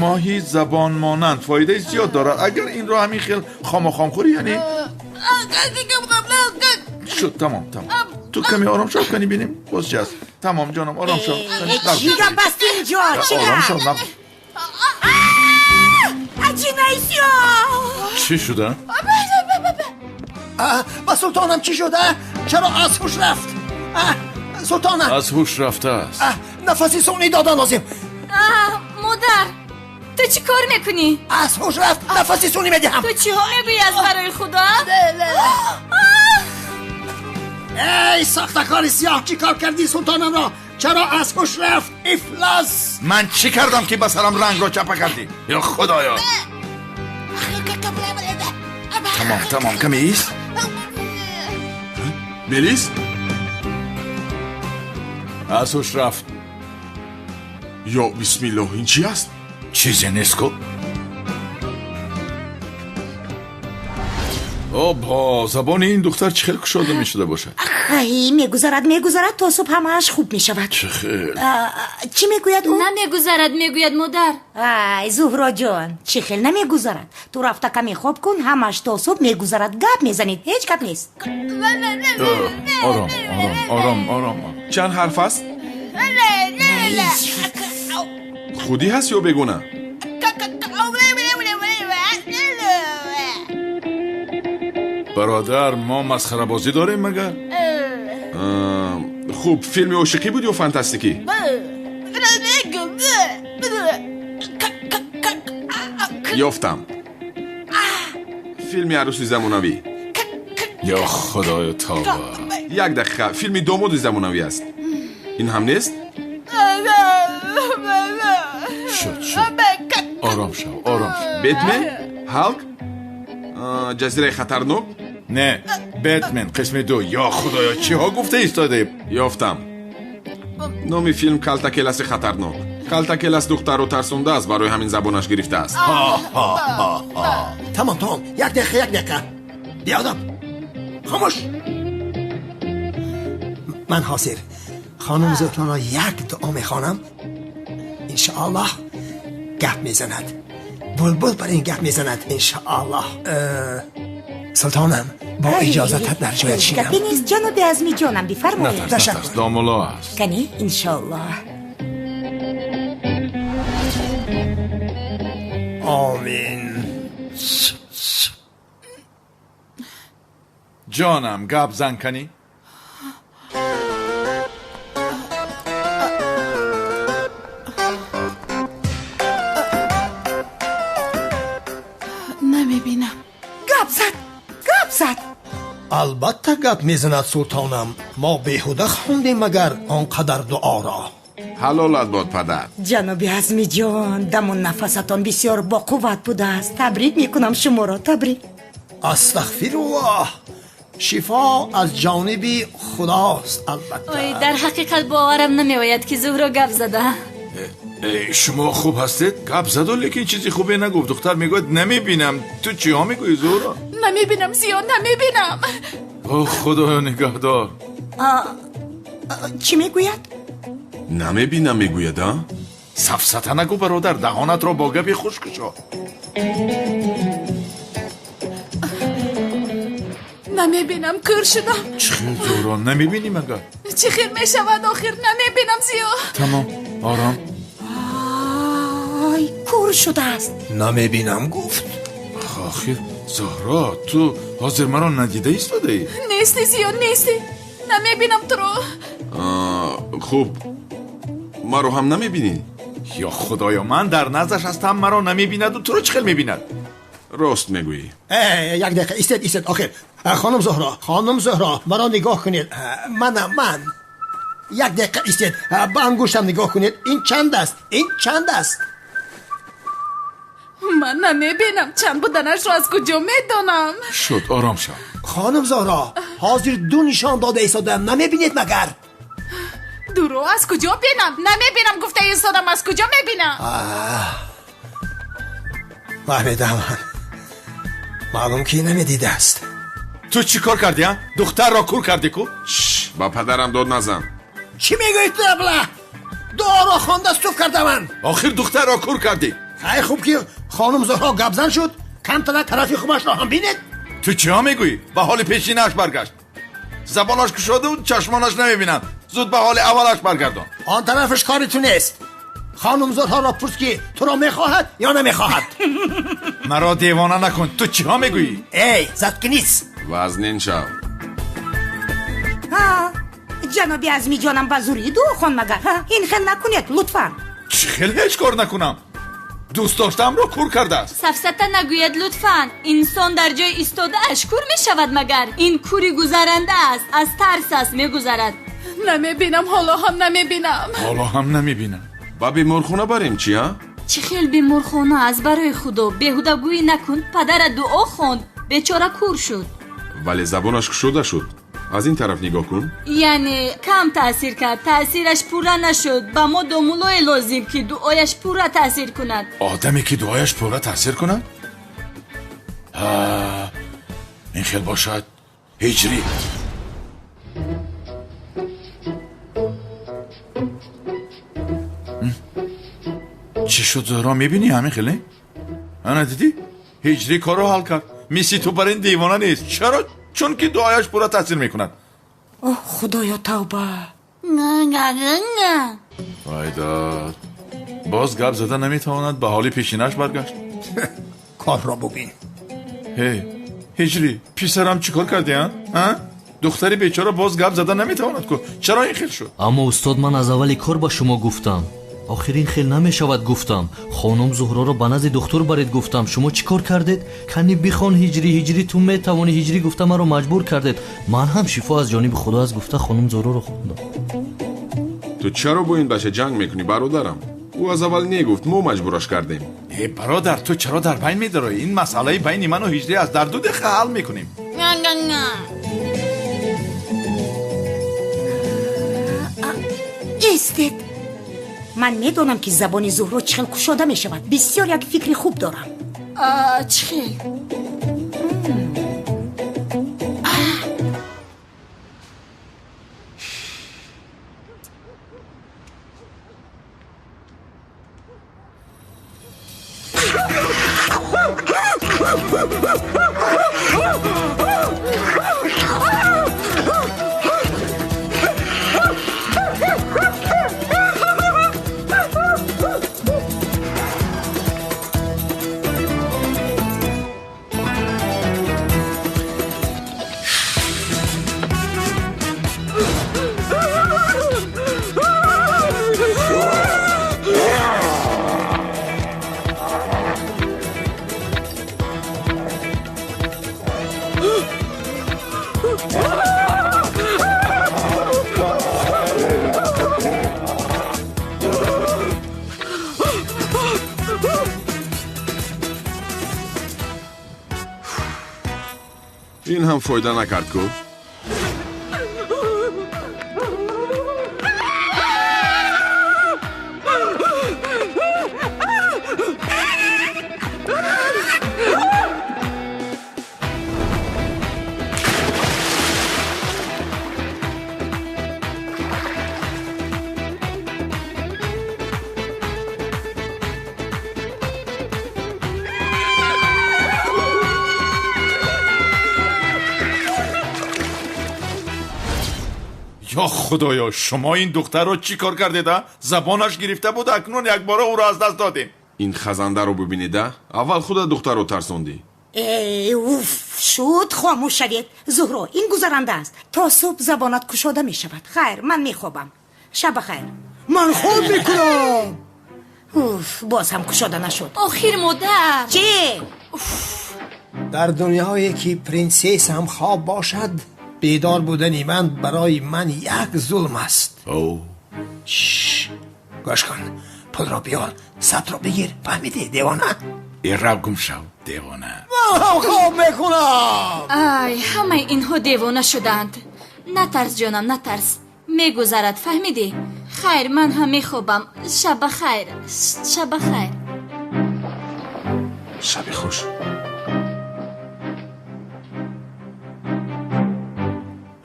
моҳи забонмонанд фоидаи зиёд дорад. Агар инро ҳамин хел хомохом хӯрӣ, яъне Шуд, тамом, тамом. Ту каме ором шав, кани бинем боз чӣ аст. Тамом, ҷонам, ором шав. Чӣ гап аст инҷо? Чӣ Ором шав. гап? Аҷинаисё! Чӣ шуда? Ба султонам чӣ шуда? Чаро аз ҳуш рафт? Султонам аз ҳуш рафтааст. Нафаси сунъӣ додан лозим. Модар, ту чӣ кор мекунӣ? Аз ҳуш рафт, нафаси сунъӣ медиҳам. Ту чиҳо мегӯӣ аз барои худо? Эй сохтакори сиёҳ, чӣ кор кардӣ султонамро? Чаро аз ҳуш рафт? Ифлос! Ман чӣ кардам, ки ба сарам рангро чапа кардӣ? Ё худоё! Тамом, тамом, каме ист. Мелис? Аз ҳуш рафт. Ё бисмиллоҳ, ин чӣ аст? Чизе нест ку. Обҳо, забони ин духтар чӣ хел кушода мешуда бошад? Ай, мегузарад, мегузарад, то субҳ ҳамааш хуб мешавад. Чӣ хел? Чӣ мегӯяд ӯ? Намегузарад, мегӯяд модар. Ай, Зуҳроҷон, чӣ хел намегузарад? Ту рафта каме хоб кун, ҳамааш то субҳ мегузарад. Гап мезанед, ҳеҷ гап нест. Ором, ором, ором, ором. Чанд ҳарф аст? Худӣ ҳаст ё бегуна? Бародар, мо масхарабозӣ дорем магар? Хуб, филми ошиқӣ буд ё фантастикӣ? Ёфтам. Филми арӯси замонавӣ. Ё худоё, тавба! Як дақиқа, филми домоди замонавӣ аст. Ин ҳам нест? Шуд, шуд. Ором шав, ором шав. Бетмен? Ҳалк? Ҷазираи хатарнок? Не, Бетмен қисми ду. Ё худоё, чиҳо гуфта истодаем? Ёфтам. Номи филм Калтакеласи хатарнок. Калтакелас духтарро тарсондааст, барои ҳамин забонаш гирифтааст. Тамом, тамом, як дақиқа, як дақиқа. Биёдоб, хомӯш. Ман ҳозир хонум Зуҳроро як дуо мехонам, иншоаллоҳ гап мезанад. Булбул бар ин гап мезанад, иншоаллоҳ. Султонам, бо иҷозатат дар ҷоят шинам. Гапе нест, ҷаноби Азми ҷонам, бифармоед. Натарс, домулло аст. Кани, иншоаллоҳ. Омин. Ҷонам, гап зан кани. Намебинам. Гап зад, гап зад. Албатта гап мезанад султонам. Мо беҳуда хондем магар он қадар дуоро. Ҳалолат бод, падар. Ҷаноби Азмиҷон, даму нафасатон бисёр боқувват будааст. Табрик мекунам шуморо, табрик. Астағфируллоҳ. Шифо аз ҷониби худост, албатта. Ой, дар ҳақиқат боварам намеояд, ки Зуҳро гап зада. Шумо хуб ҳастед? Гап заду, лекин чизи хубе нагуфт. Духтар мегӯяд намебинам. Ту чиҳо мегӯӣ, Зуҳро? Намебинам, Зиё, намебинам. О, худоё нигаҳдор. Чӣ мегӯяд? Намебинам мегӯяд, а? Сафсата нагӯ, бародар, даҳонатро бо гапи хуш кушо. Намебинам, кӯр шудам. Чӣ хел, Зуҳро, намебинӣ магар? Чӣ хел мешавад охир? Намебинам, Зиё. Тамом, ором. Ай, кӯр шудааст. Намебинам гуфт. Охир, Зуҳро, ту ҳозир маро надида истодаӣ? Нестӣ, Зиё, нестӣ. Намебинам туро. Хуб, маро ҳам намебинӣ? Ё худоё, ман дар наздаш ҳастам, маро намебинаду туро чӣ хел мебинад? Рост мегӯӣ. Як дақиқа, истед, истед, охир. Хонум Зуҳро, хонум Зуҳро, маро нигоҳ кунед. Манам, ман. Як дақиқа истед, ба ангуштам нигоҳ кунед. Ин чанд аст? Ин чанд аст? Ман намебинам, чанд буданашро аз куҷо медонам? Шуд, ором шав. Хонум Зуҳро, ҳозир ду нишон дода истодаам, намебинед магар? Дуро аз куҷо бинам? Намебинам гуфта истодам, аз куҷо мебинам? Фаҳмидам. Маълум ки намедидааст. Ту чӣ кор кардӣ, а? Духтарро кӯр кардӣ ку? Ба падарам дод назан. Чӣ мегӯӣ ту, абла? Дуоро хонда суф кардаман. Охир духтарро кӯр кардӣ. Хай, хуб ки хонум Зуҳро гапзан шуд, камтара тарафи хубашро ҳам бинед. Ту чиҳо мегӯӣ? Ба ҳоли пешинааш баргашт. Забонаш кушода, чашмонаш намебинанд. Зуд ба ҳоли аввалаш баргардон. Он тарафаш кори ту нест. Хонум Зуҳроро пурс, ки туро мехоҳад ё намехоҳад. Маро девона накун. Ту чиҳо мегӯӣ? Эй, заткнись. Вазнин шав. Ҷаноби Азми ҷонам, ба зӯрӣ дуо хон магар? Ин хел накунед, лутфан. Чӣ хел ҳеҷ кор накунам? Дӯст доштаамро кур кардааст. Сафсата нагӯяд, лутфан. Инсон дар ҷои истодааш кур мешавад магар? Ин кури гузаранда аст, аз тарс аст мегузарад. Намебинам, ҳоло ҳам намебинам. Ҳоло ҳам намебинам. Ба беморхона барем, чи, а? Чӣ хел беморхона аст, барои худо? Беҳудагӯӣ накун. Падарат дуо хонд, бечора кур шуд. Вале забонаш кушода шуд. Аз ин тараф нигоҳ кун. Яъне кам таъсир кард, таъсираш пурра нашуд. Ба мо домулое лозим, ки дуояш пурра таъсир кунад. Одаме, ки дуояш пурра таъсир кунад? Ин хел бошад, ҳиҷрӣ. Чӣ шуд, Зуҳро, мебинӣ ҳамин хеле? Ана дидӣ? Ҳиҷрӣ корро ҳал кард. Мисли ту бар ин девона нест. Чаро? Чунки дуояш пурра таъсир мекунад. Оҳ, худоё, тавба. Вайдод, боз гап зада наметавонад, ба ҳоли пешинаш баргашт. Корро бубин. Ҳей, ҳиҷрӣ, писарам, чӣ кор кардӣ, а? Духтари бечора боз гап зада наметавонад ку. Чаро ин хел шуд? Аммо устод, ман аз аввали кор ба шумо гуфтам. Охир ин хел намешавад, гуфтам. Хонум Зуҳроро ба назди духтур баред, гуфтам. Шумо чӣ кор кардед? Кани бихон, ҳиҷрӣ, ҳиҷрӣ, ту метавонӣ, ҳиҷрӣ гуфта маро маҷбур кардед. Ман ҳам шифо аз ҷониби худо аст гуфта хонум Зуҳроро хондам. Ту чаро бо ин бача ҷанг мекунӣ, бародарам? Ӯ аз аввал негуфт, мо маҷбураш кардем. Э, бародар, ту чаро дар байн медароӣ? Ин масъалаи байни ману ҳиҷрӣ аст, дар ду дақиқа ҳал мекунем. Истед. Ман медонам, ки забони Зуҳро чӣ хел кушода мешавад. Бисёр як фикри хуб дорам. Чӣ хел? Ин ҳам фоида накард ку. Ё худоё, шумо ин духтарро чӣ кор кардед, а? Забонаш гирифта буд, акнун якбора ӯро аз даст додем. Ин хазандаро бубинед, а? Аввал худа духтарро тарсондӣ. Э, уф, шуд, хомӯш шавед. Зуҳро, ин гузаранда аст. То субҳ забонат кушода мешавад. Хайр, ман мехобам. Шаб бахайр. Ман хоб мекунам. Уф, боз ҳам кушода нашуд. Охир, модар. Чӣ? Дар дунёе ки принсесса ҳам хоб бошад, бедор будани ман барои ман як зулм аст. Гӯш кун, пулро биёр, сатро бигир, фаҳмидӣ, девона? Э, рав гум шав, девона. Ман ҳам хоб мекунам. Ай, ҳамаи инҳо девона шудаанд. Натарс, ҷонам, натарс, мегузарад, фаҳмидӣ? Хайр, ман ҳам мехобам. Шаб бахайр, шаб бахайр. Шаби хуш.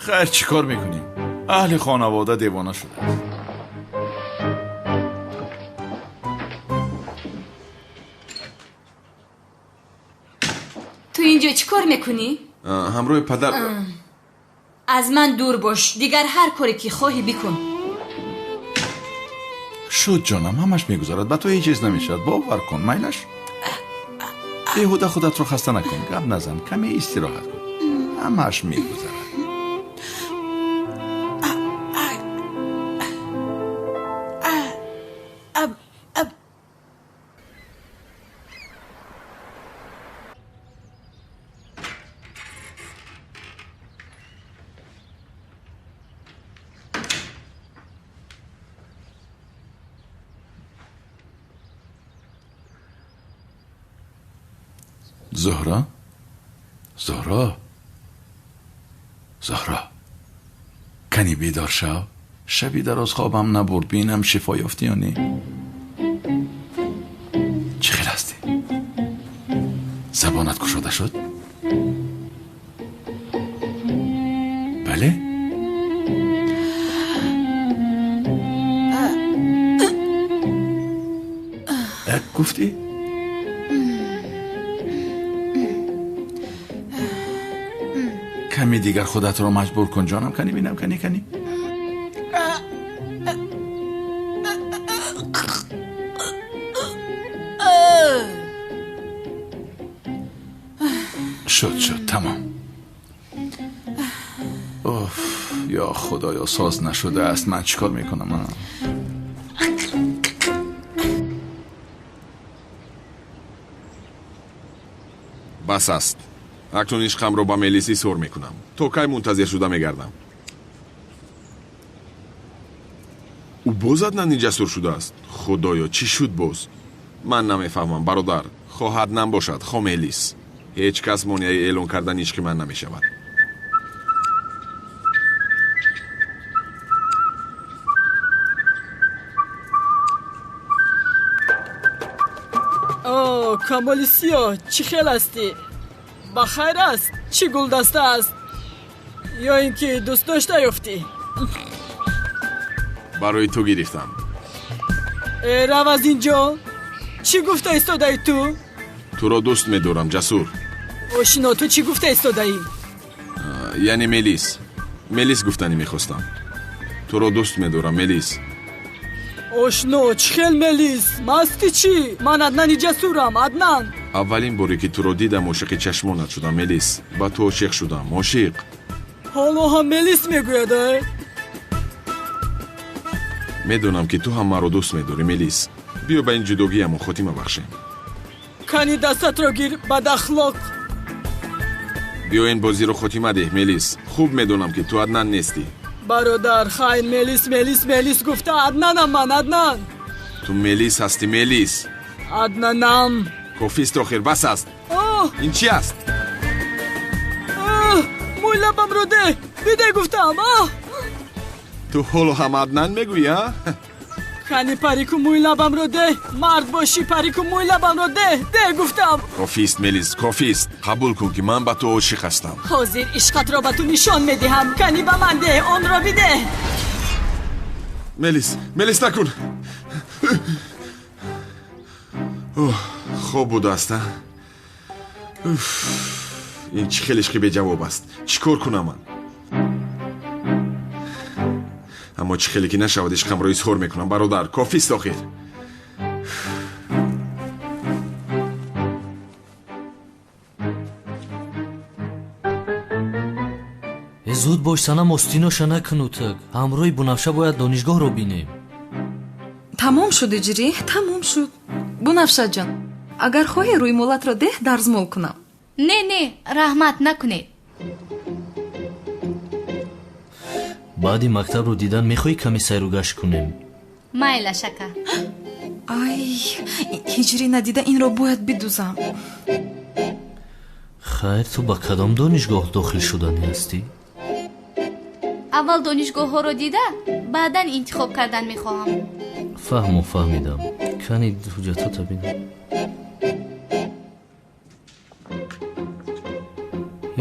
Хайр, чӣ кор мекунем? Аҳли хонавода девона шудааст. Ту инҷо чӣ кор мекунӣ? Ҳамроҳи падар. Аз ман дур бош, дигар ҳар коре ки хоҳӣ бикун. Шуд, ҷонам, ҳамаш мегузарад, ба ту ҳеҷ чиз намешавад, бовар кун, майлаш. Беҳуда худатро хаста накун, гап назан, каме истироҳат кун, ҳамаш мегузарад. Зуҳро, Зуҳро, Зуҳро, кани бедор шав. Шаби дароз хобам набурд, бинам шифо ёфтӣ ё не. Чӣ хел ҳастӣ? Забонат кушода шуд? Бале? Гуфтӣ? Ками дигар худатро маҷбур кун, ҷонам, кани бинам, кани, кани. Шуд, шуд, тамом. Уф, ё худоё, соз нашудааст, ман чӣ кор мекунам? Бас аст. Акнун ишқамро ба Мелис изҳор мекунам. То кай мунтазир шуда мегардам? Ӯ боз Аднани ҷасур шудааст. Худоё, чӣ шуд боз? Ман намефаҳмам, бародар. Хоҳ Аднан бошад, хоҳ Мелис. Ҳеҷ кас монеаи эълон кардани ишқи ман намешавад. О, Камоли сиёҳ, чӣ хел ҳастӣ? Ба хайр аст? Чӣ гулдаста аст? Ё ин ки дӯстдошта ёфтӣ? Барои ту гирифтам. Э, рав аз ин ҷо! Чӣ гуфта истодаӣ ту? Туро дӯст медорам, Ҷасур. Ошино, ту чӣ гуфта истодаӣ? Яъне Мелис. Мелис гуфтанӣ мехостам. Туро дӯст медорам, Мелис. Ошно, чӣ хел Мелис? Масти чӣ? Ман Аднани Ҷасурам, Аднан. Аввалин боре ки туро дидам, ошиқи чашмонат шудам, Мелис. Ба ту ошиқ шудам, ошиқ. Ҳоло ҳам Мелис мегӯяд, э? Медонам ки ту ҳам маро дӯст медорӣ, Мелис. Биё ба ин ҷудогиямон хотима бахшем. Кани дастатро гир, бадахлоқ. Биё ин бозиро хотима деҳ, Мелис. Хуб медонам ки ту Аднан нестӣ. Бародар, хайр, Мелис, Мелис, Мелис гуфта Аднанам ман, Аднан. Ту Мелис ҳастӣ, Мелис. Аднанам. Кофист охир, бас аст. Ин чӣ аст? Мӯй лабамро деҳ, бидеҳ гуфтам. Ту ҳоло ҳам Аднан мегӯӣ, а? Кани парику мӯй лабамро деҳ, мард бошӣ, парику мӯй лабамро деҳ, деҳ гуфтам. Кофист, Мелис, кофист. Қабул кун ки ман ба ту ошиқ ҳастам. Ҳозир ишқатро ба ту нишон медиҳам. Кани ба ман деҳ, онро бидеҳ. Мелис, Мелис, накун. Хоб будааст, а? Ин чӣ хел ишқи беҷавоб аст? Чӣ кор кунам ман? Аммо чӣ хеле ки нашавад, ишқамро изҳор мекунам, бародар. Кофист охир. Э, зуд бош, Санам, остиноша накунутак. Ҳамроҳи Бунафша бояд донишгоҳро бинем. Тамом шуд, Иҷрӣ, тамом шуд. Бунафшаҷон, агар хоҳӣ рӯймолатро деҳ, дарзмол кунам. Не, не, раҳмат, накунед. Баъди мактабро дидан мехоҳӣ каме сайру гашт кунем? Майлаш, ака. Ай, ҳиҷрӣ надида инро бояд бидузам. Хайр, ту ба кадом донишгоҳ дохил шуданӣ ҳастӣ? Аввал донишгоҳҳоро дида, баъдан интихоб кардан мехоҳам. Фаҳму, фаҳмидам. Кани ҳуҷҷатота бинам.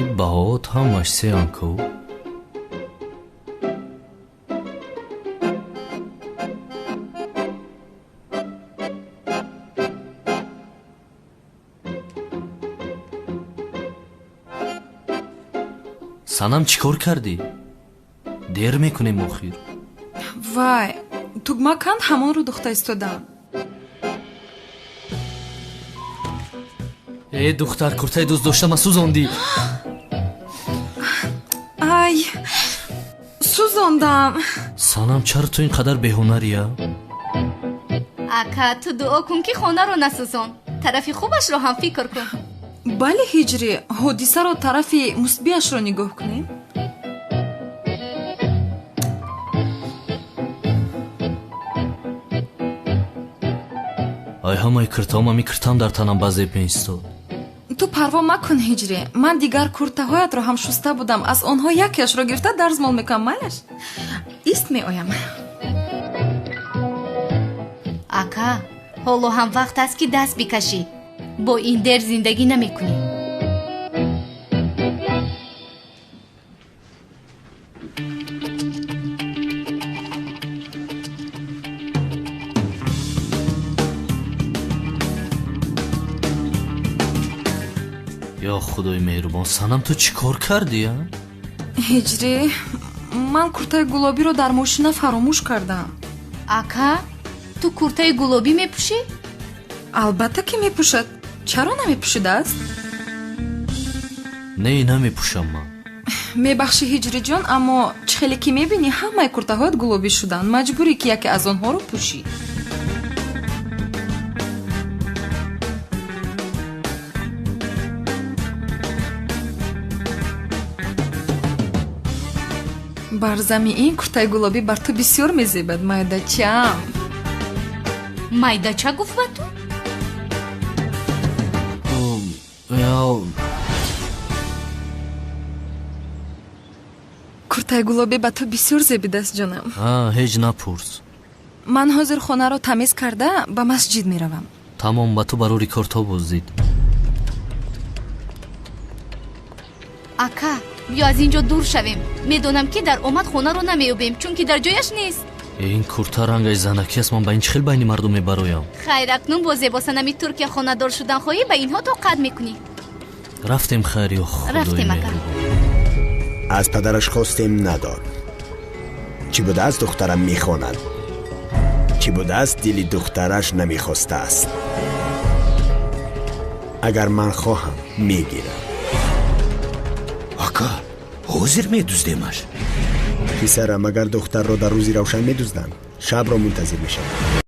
Ин баҳоот ҳамаш сеан ку? Санам, чӣ кор кардӣ? Дер мекунем охир. Вай, тугма канд, ҳамонро духта истодам. Э, духтар, куртаи дӯст доштама сӯзондӣ. Ай, сӯзондам. Санам, чаро ту ин қадар беҳунария? Ака, ту дуо кун, ки хонаро насӯзон. Тарафи хубашро ҳам фикр кун. Бале, Ҳиҷрӣ, ҳодисаро тарафи мусбиашро нигоҳ кунем. Ай, ҳамаи киртаом ами киртам дар танам ба зеб меистод. Ту парво макун, Ҳиҷрӣ, ман дигар куртаҳоятро ҳам шуста будам, аз онҳо якеашро гирифта дарзмол мекунам. Майлаш, ист, меоям. Ака, ҳоло ҳам вақт аст, ки даст бикашӣ. Бо ин дер зиндагӣ намекунӣ. Ё худои меҳрубон, Санам, ту чӣ кор кардӣ, а? Ҳиҷрӣ, ман куртаи гулобиро дар мошина фаромӯш кардам. Ака, ту куртаи гулобӣ мепӯшӣ? Албатта, ки мепӯшад. Чаро намепӯшидааст? Не, намепӯшам ман. Мебахшӣ, Ҳиҷриҷон, аммо чӣ хеле ки мебинӣ, ҳамаи куртаҳоят гулобӣ шуданд. Маҷбурӣ, ки яке аз онҳоро пӯшӣ. Бар зами ин куртаи гулобӣ бар ту бисёр мезебад, майдачаам. Майдача гуфт ба ту? Куртаи гулобӣ ба ту бисёр зебидааст, ҷонам. Ҳеҷ напурс. Ман ҳозир хонаро тамиз карда ба масҷид меравам. Тамом, ба ту барори корто боздид. Ака, биё аз ин ҷо дур шавем. Медонам, ки дар омад хонаро намеёбем, чунки дар ҷояш нест. Ин курта рангаи занакӣ аст, ман ба ин чӣ хел байни мардум мебароям? Хайр, акнун бо зебосанами Туркия хонадор шудан хоҳӣ, ба инҳо тоқат мекунӣ. Рафтем, хайр, ё худои Рафтем, ака. меҳрубон. Аз падараш хостем, надод. Чӣ будааст, духтарам мехонад? Чӣ будааст, дили духтараш намехостааст? Агар ман хоҳам, мегирам. Ака, ҳозир медуздемаш. Писарам, агар духтарро дар рӯзи равшан медузданд, шабро мунтазир мешаванд.